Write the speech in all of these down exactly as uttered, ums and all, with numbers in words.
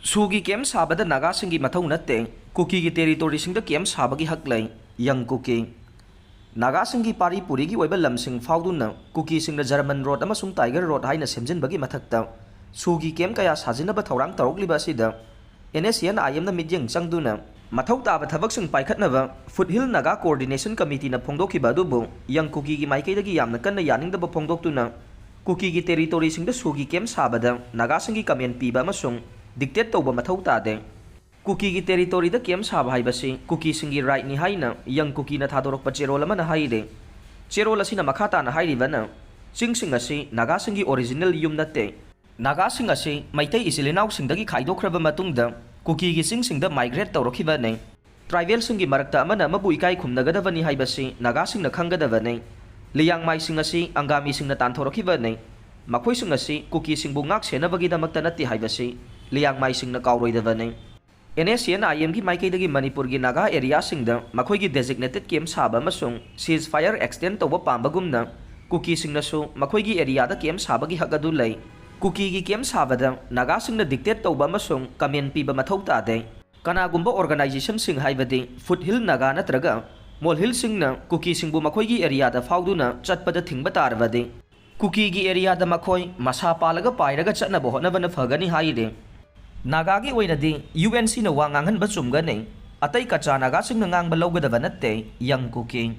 ꯁꯨꯒꯤ ꯀꯦꯝ ꯁꯥꯕꯗ ꯅꯥꯒꯥꯁꯤꯡꯒꯤ ꯃꯊꯧ ꯅꯠꯇꯦ, ꯀꯨꯀꯤꯒꯤ ꯇꯦꯔꯤꯇꯣꯔꯤꯁꯤꯡꯗ ꯀꯦꯝ ꯁꯥꯕꯒꯤ ꯍꯛ ꯂꯩ, ꯌꯪ ꯀꯨꯀꯤ꯫ ꯅꯥꯒꯥꯁꯤꯡꯒꯤ ꯄꯥꯔꯤ ꯄꯨꯔꯤꯒꯤ ꯑꯣꯏꯕ ꯂꯝꯁꯤꯡ ꯐꯥꯎꯗꯨꯅ ꯀꯨꯀꯤꯁꯤꯡꯅ ꯖꯔꯃꯟ ꯔꯣꯗ ꯑꯃꯁꯨꯡ ꯇꯥꯏꯒꯔ ꯔꯣꯗ ꯍꯥꯏꯅ ꯁꯦꯝꯖꯤꯟꯕꯒꯤ ꯃꯊꯛꯇ ꯁꯨꯒꯤ ꯀꯦꯝ ꯀꯌꯥ ꯁꯥꯖꯤꯟꯅꯕ ꯊꯧꯔꯥꯡ ꯇꯧꯔꯛꯂꯤꯕ ꯑꯁꯤꯗ ꯑꯦꯟ ꯑꯦꯁ ꯑꯦ ꯑꯦꯟ ꯑꯥꯏ ꯑꯦꯝꯅ ꯃꯤꯠꯌꯦꯡ ꯆꯪꯗꯨꯅ ꯃꯊꯧ ꯇꯥꯕ ꯊꯕꯛꯁꯤꯡ ꯄꯥꯏꯈꯠꯅꯕ ꯐꯨꯠꯍꯤꯜ ꯅꯥꯒꯥ ꯀꯣꯑꯣꯔꯗꯤꯅꯦꯁꯟ ꯀꯃꯤꯇꯤꯅ ꯐꯣꯡꯗꯣꯛꯈꯤꯕ ꯑꯗꯨꯕꯨ ꯌꯪ ꯀꯨꯀꯤꯒꯤ ꯃꯥꯏꯀꯩꯗꯒꯤ ꯌꯥꯝꯅ ꯀꯟꯅ ꯌꯥꯅꯤꯡꯗꯕ ꯐꯣꯡꯗꯣꯛꯇꯨꯅ ꯀꯨꯀꯤꯒꯤ ꯇꯦꯔꯤꯇꯣꯔꯤꯁꯤꯡꯗ ꯁꯨꯒꯤ ꯀꯦꯝ ꯁꯥꯕꯗ ꯅꯥꯒꯥꯁꯤꯡꯒꯤ ꯀꯃꯦꯟ ꯄꯤꯕ ꯑꯃꯁꯨꯡ ꯗꯤꯛꯇꯦꯠ ꯇꯧꯕ ꯃꯊꯧ ꯇꯥꯗꯦ꯫ ꯀꯨꯀꯤꯒꯤ ꯇꯦꯔꯤꯇꯣꯔꯤꯗ ꯀꯦꯝ ꯁꯥꯕ ꯍꯥꯏꯕꯁꯤ ꯀꯨꯀꯤꯁꯤꯡꯒꯤ ꯔꯥꯏꯠꯅꯤ ꯍꯥꯏꯅ ꯌꯪ ꯀꯨꯀꯤꯅ ꯊꯥꯗꯣꯔꯛꯄ ꯆꯦꯔꯣꯜ ꯑꯃꯅ ꯍꯥꯏꯔꯤ꯫ ꯆꯦꯔꯣꯜ ꯑꯁꯤꯅ ꯃꯈꯥ ꯇꯥꯅ ꯍꯥꯏꯔꯤꯕꯅ, ꯆꯤꯡꯁꯤꯡ ꯑꯁꯤ ꯅꯥꯒꯥꯁꯤꯡꯒꯤ ꯑꯣꯔꯤꯖꯤꯅꯦꯜ ꯌꯨꯝ ꯅꯠꯇꯦ꯫ ꯅꯥꯒꯥꯁꯤꯡ ꯑꯁꯤ ꯃꯩꯇꯩ ꯏꯆꯤꯜ ꯏꯅꯥꯎꯁꯤꯡꯗꯒꯤ ꯈꯥꯏꯗꯣꯛꯈ꯭ꯔꯕ ꯃꯇꯨꯡꯗ ꯀꯨꯀꯤꯒꯤ ꯆꯤꯡꯁꯤꯡꯗ ꯃꯥꯏꯒ꯭ꯔꯦꯠ ꯇꯧꯔꯛꯈꯤꯕꯅꯤ꯫ ꯇ꯭ꯔꯥꯏꯕꯦꯜꯁꯤꯡꯒꯤ ꯃꯔꯛꯇ ꯑꯃꯅ ꯑꯃꯕꯨ ꯏꯀꯥꯏ ꯈꯨꯝꯅꯒꯗꯕꯅꯤ ꯍꯥꯏꯕꯁꯤ ꯅꯥꯒꯥꯁꯤꯡꯅ ꯈꯪꯒꯗꯕꯅꯤ꯫ ꯂꯤꯌꯥꯡꯃꯥꯏꯁꯤꯡ ꯑꯁꯤ ꯑꯪꯒꯥꯃꯤꯁꯤꯡꯅ ꯇꯥꯟꯊꯣꯔꯛꯈꯤꯕꯅꯤ꯫ ꯃꯈꯣꯏꯁꯤꯡ ꯑꯁꯤ ꯀꯨꯀꯤꯁꯤꯡꯕꯨ ꯉꯥꯛ ꯁꯦꯟꯅꯕꯒꯤꯗꯃꯛꯇ ꯅꯠꯇꯦ ꯍꯥꯏꯕꯁꯤ ꯂꯤꯌꯥꯡꯃꯥꯏꯁꯤꯡꯅ ꯀꯥꯎꯔꯣꯏꯗꯕꯅꯤ꯫ ꯑꯦꯟ ꯑꯦꯁ ꯑꯦ ꯑꯦꯟ ꯑꯥꯏ ꯑꯦꯝꯒꯤ ꯃꯥꯏꯀꯩꯗꯒꯤ ꯃꯅꯤꯄꯨꯔꯒꯤ ꯅꯥꯒꯥ ꯑꯦꯔꯤꯌꯥꯁꯤꯡꯗ ꯃꯈꯣꯏꯒꯤ ꯗꯦꯖꯤꯒꯅꯦꯇꯦꯗ ꯀꯦꯝ ꯁꯥꯕ ꯑꯃꯁꯨꯡ ꯁꯤꯖ ꯐꯥꯌꯔ ꯑꯦꯛꯁꯇꯦꯟ ꯇꯧꯕ ꯄꯥꯝꯕꯒꯨꯝꯅ ꯀꯨꯀꯤꯁꯤꯡꯅꯁꯨ ꯃꯈꯣꯏꯒꯤ ꯑꯦꯔꯤꯌꯥꯗ ꯀꯦꯝ ꯁꯥꯕꯒꯤ ꯍꯛ ꯑꯗꯨ ꯂꯩ꯫ ꯀꯨꯀꯤꯒꯤ ꯀꯦꯝ ꯁꯥꯕꯗ ꯅꯥꯒꯥꯁꯤꯡꯅ ꯗꯤꯛꯇꯦꯠ ꯇꯧꯕ ꯑꯃꯁꯨꯡ ꯀꯃꯦꯟ ꯄꯤꯕ ꯃꯊꯧ ꯇꯥꯗꯦ꯫ ꯀꯅꯥꯒꯨꯝꯕ ꯑꯣꯔꯒꯅꯥꯏꯖꯦꯁꯟꯁꯤꯡ ꯍꯥꯏꯕꯗꯤ ꯐꯨꯠꯍꯤꯜ ꯅꯥꯒꯥ ꯅꯠꯇ꯭ꯔꯒ ꯃꯣꯜꯍꯤꯜꯁꯤꯡꯅ ꯀꯨꯀꯤꯁꯤꯡꯕꯨ ꯃꯈꯣꯏꯒꯤ ꯑꯦꯔꯤꯌꯥꯗ ꯐꯥꯎꯗꯨꯅ ꯆꯠꯄꯗ ꯊꯤꯡꯕ ꯇꯥꯔꯕꯗꯤ ꯀꯨꯀꯤꯒꯤ ꯑꯦꯔꯤꯌꯥꯗ ꯃꯈꯣꯏ ꯃꯁꯥ ꯄꯥꯜꯂꯒ ꯄꯥꯏꯔꯒ ꯆꯠꯅꯕ ꯍꯣꯠꯅꯕꯅ ꯐꯒꯅꯤ ꯍꯥꯏꯔꯤ꯫ ꯅꯥꯒꯥꯒꯤ ꯑꯣꯏꯅꯗꯤ ꯌꯨ ꯑꯦꯟ ꯁꯤꯅ ꯋꯥ ꯉꯥꯡꯍꯟꯕ ꯆꯨꯝꯒꯅꯤ, ꯑꯇꯩ ꯀꯆꯥ ꯅꯥꯒꯥꯁꯤꯡꯅ ꯉꯥꯡꯕ ꯂꯧꯒꯗꯕ ꯅꯠꯇꯦ, ꯌꯪ ꯀꯨꯀꯤ꯫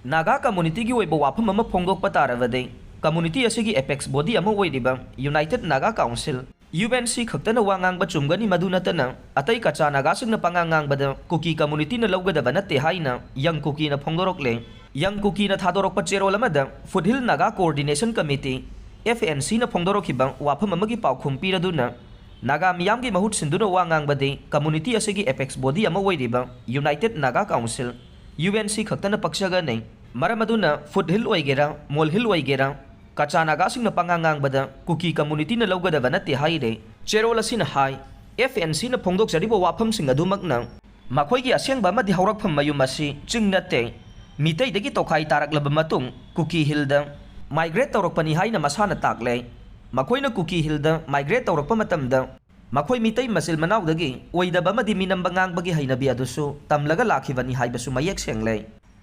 ꯅꯥꯒꯥ ꯀꯝꯃꯨꯅꯤꯇꯤꯒꯤ ꯑꯣꯏꯕ ꯋꯥꯐꯝ ꯑꯃ ꯐꯣꯡꯗꯣꯛꯄ ꯇꯥꯔꯕꯗꯤ ꯀꯝꯃꯨꯅꯤꯇꯤ ꯑꯁꯤꯒꯤ ꯑꯦꯄꯦꯛꯁ ꯕꯣꯗꯤ ꯑꯃ ꯑꯣꯏꯔꯤꯕ united Naga council, U N C, ꯈꯛꯇꯅ ꯋꯥ ꯉꯥꯡꯕ ꯆꯨꯝꯒꯅꯤ, ꯃꯗꯨ ꯅꯠꯇꯅ ꯑꯇꯩ ꯀꯆꯥ ꯅꯥꯒꯥꯁꯤꯡꯅ ꯄꯉꯥꯡ ꯉꯥꯡꯕꯗ ꯀꯨꯀꯤ ꯀꯝꯃꯨꯅꯤꯇꯤꯅ ꯂꯧꯒꯗꯕ ꯅꯠꯇꯦ ꯍꯥꯏꯅ ꯌꯪ ꯀꯨꯀꯤꯅ ꯐꯣꯡꯗꯣꯔꯛꯂꯦ꯫ ꯌꯪ ꯀꯨꯀꯤꯅ ꯊꯥꯗꯣꯔꯛꯄ ꯆꯦꯔꯣꯜ ꯑꯃꯗ foothill Naga coordination committee, F N ꯁꯤꯅ ꯐꯣꯡꯗꯣꯔꯛꯈꯤꯕ ꯋꯥꯐꯝ ꯑꯃꯒꯤ ꯄꯥꯎꯈꯨꯝ ꯄꯤꯔꯗꯨꯅ ꯅꯥꯒꯥ ꯃꯤꯌꯥꯝꯒꯤ ꯃꯍꯨꯠ ꯁꯤꯟꯗꯨꯅ ꯋꯥ ꯉꯥꯡꯕꯗꯤ ꯀꯝꯃꯨꯅꯤꯇꯤ ꯑꯁꯤꯒꯤ ꯑꯦꯄꯦꯛꯁ ꯕꯣꯗꯤ ꯑꯃ ꯑꯣꯏꯔꯤꯕ united Naga council, U N C, ꯈꯛꯇꯅ ꯄꯛꯆꯒꯅꯤ꯫ ꯃꯔꯝ ꯑꯗꯨꯅ ꯐꯨꯠꯍꯤꯜ ꯑꯣꯏꯒꯦꯔꯥ, ꯃꯣꯜꯍꯤꯜ ꯑꯣꯏꯒꯦꯔꯥ, ꯀꯆꯥ ꯅꯥꯒꯥꯁꯤꯡꯅ ꯄꯉꯥꯡ ꯉꯥꯡꯕꯗ ꯀꯨꯀꯤ ꯀꯝꯃꯨꯅꯤꯇꯤꯅ ꯂꯧꯒꯗꯕ ꯅꯠꯇꯦ ꯍꯥꯏꯔꯦ꯫ ꯆꯦꯔꯣꯜ ꯑꯁꯤꯅ ꯍꯥꯏ, ꯑꯦꯐ ꯑꯦꯟ ꯁꯤꯅ ꯐꯣꯡꯗꯣꯛꯆꯔꯤꯕ ꯋꯥꯐꯝꯁꯤꯡ ꯑꯗꯨꯃꯛꯅ ꯃꯈꯣꯏꯒꯤ ꯑꯁꯦꯡꯕ ꯑꯃꯗꯤ ꯍꯧꯔꯛꯐꯝ ꯃꯌꯨꯝ ꯑꯁꯤ ꯆꯤꯡ ꯅꯠꯇꯦ꯫ ꯃꯤꯇꯩꯗꯒꯤ ꯇꯣꯈꯥꯏ ꯇꯥꯔꯛꯂꯕ ꯃꯇꯨꯡ ꯀꯨꯀꯤ ꯍꯤꯜꯗ ꯃꯥꯏꯒ꯭ꯔꯦꯠ ꯇꯧꯔꯛꯄꯅꯤ ꯍꯥꯏꯅ ꯃꯁꯥꯅ ꯇꯥꯛꯂꯦ꯫ ꯃꯈꯣꯏꯅ ꯀꯨꯀꯤ ꯍꯤꯜꯗ ꯃꯥꯏꯒ꯭ꯔꯦꯠ ꯇꯧꯔꯛꯄ ꯃꯇꯝꯗ ꯃꯈꯣꯏ ꯃꯤꯇꯩ ꯃꯆꯤꯜ ꯃꯅꯥꯎꯗꯒꯤ ꯑꯣꯏꯗꯕ ꯑꯃꯗꯤ ꯃꯤꯅꯝꯕ ꯉꯥꯡꯕꯒꯤ ꯍꯩꯅꯕꯤ ꯑꯗꯨꯁꯨ ꯇꯝꯂꯒ ꯂꯥꯛꯈꯤꯕꯅꯤ ꯍꯥꯏꯕꯁꯨ ꯃꯌꯦꯛ ꯁꯦꯡꯂꯦ꯫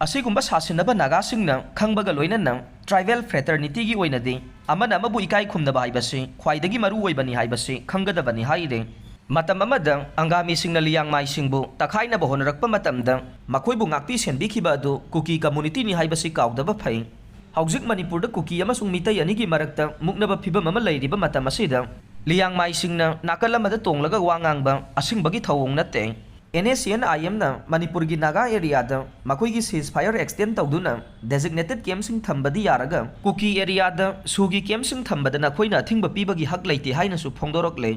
ꯑꯁꯤꯒꯨꯝꯕ ꯁꯥꯁꯤꯟꯅꯕ ꯅꯥꯒꯥꯁꯤꯡꯅ ꯈꯪꯕꯒ ꯂꯣꯏꯅꯅ tribal fraternityꯒꯤ ꯑꯣꯏꯅꯗꯤ ꯑꯃꯅ ꯑꯃꯕꯨ ꯏꯀꯥꯏ ꯈꯨꯝꯅꯕ ꯍꯥꯏꯕꯁꯤ ꯈ꯭ꯋꯥꯏꯗꯒꯤ ꯃꯔꯨ ꯑꯣꯏꯕꯅꯤ ꯍꯥꯏꯕꯁꯤ ꯈꯪꯒꯗꯕꯅꯤ ꯍꯥꯏꯔꯤ꯫ ꯃꯇꯝ ꯑꯃꯗ ꯑꯪꯒꯥꯃꯤꯁꯤꯡꯅ ꯂꯤꯌꯥꯡꯃꯥꯏꯁꯤꯡꯕꯨ ꯇꯛꯈꯥꯏꯅꯕ ꯍꯣꯠꯅꯔꯛꯄ ꯃꯇꯝꯗ ꯃꯈꯣꯏꯕꯨ ꯉꯥꯛꯄꯤ ꯁꯦꯟꯕꯤꯈꯤꯕ ꯑꯗꯨ ꯀꯨꯀꯤ communityꯅꯤ ꯍꯥꯏꯕꯁꯤ ꯀꯥꯎꯗꯕ ꯐꯩ꯫ ꯍꯧꯖꯤꯛ ꯃꯅꯤꯄꯨꯔꯗ ꯀꯨꯀꯤ ꯑꯃꯁꯨꯡ ꯃꯤꯇꯩ ꯑꯅꯤꯒꯤ ꯃꯔꯛꯇ ꯃꯨꯛꯅꯕ ꯐꯤꯕꯝ ꯑꯃ ꯂꯩꯔꯤꯕ ꯃꯇꯝ ꯑꯁꯤꯗ ꯂꯤꯌꯥꯡꯃꯥꯏꯁꯤꯡꯅ ꯅꯥꯀꯜ ꯑꯃꯗ ꯇꯣꯡꯂꯒ ꯋꯥ ꯉꯥꯡꯕ ꯑꯁꯤꯡꯕꯒꯤ ꯊꯧꯑꯣꯡ ꯅꯠꯇꯦ꯫ NSCN-IMꯅ ꯃꯅꯤꯄꯨꯔꯒꯤ ꯅꯥꯒꯥ areaꯗ ꯃꯈꯣꯏꯒꯤ ceasefire extend ꯇꯧꯗꯨꯅ designated campꯁꯤꯡ ꯊꯝꯕꯗꯤ ꯌꯥꯔꯒ ꯀꯨꯀꯤ areaꯗ ꯁꯨꯒꯤ campꯁꯤꯡ ꯊꯝꯕꯗ ꯅꯈꯣꯏꯅ ꯑꯊꯤꯡꯕ ꯄꯤꯕꯒꯤ ꯍꯛ ꯂꯩꯇꯦ ꯍꯥꯏꯅꯁꯨ ꯐꯣꯡꯗꯣꯔꯛꯂꯦ꯫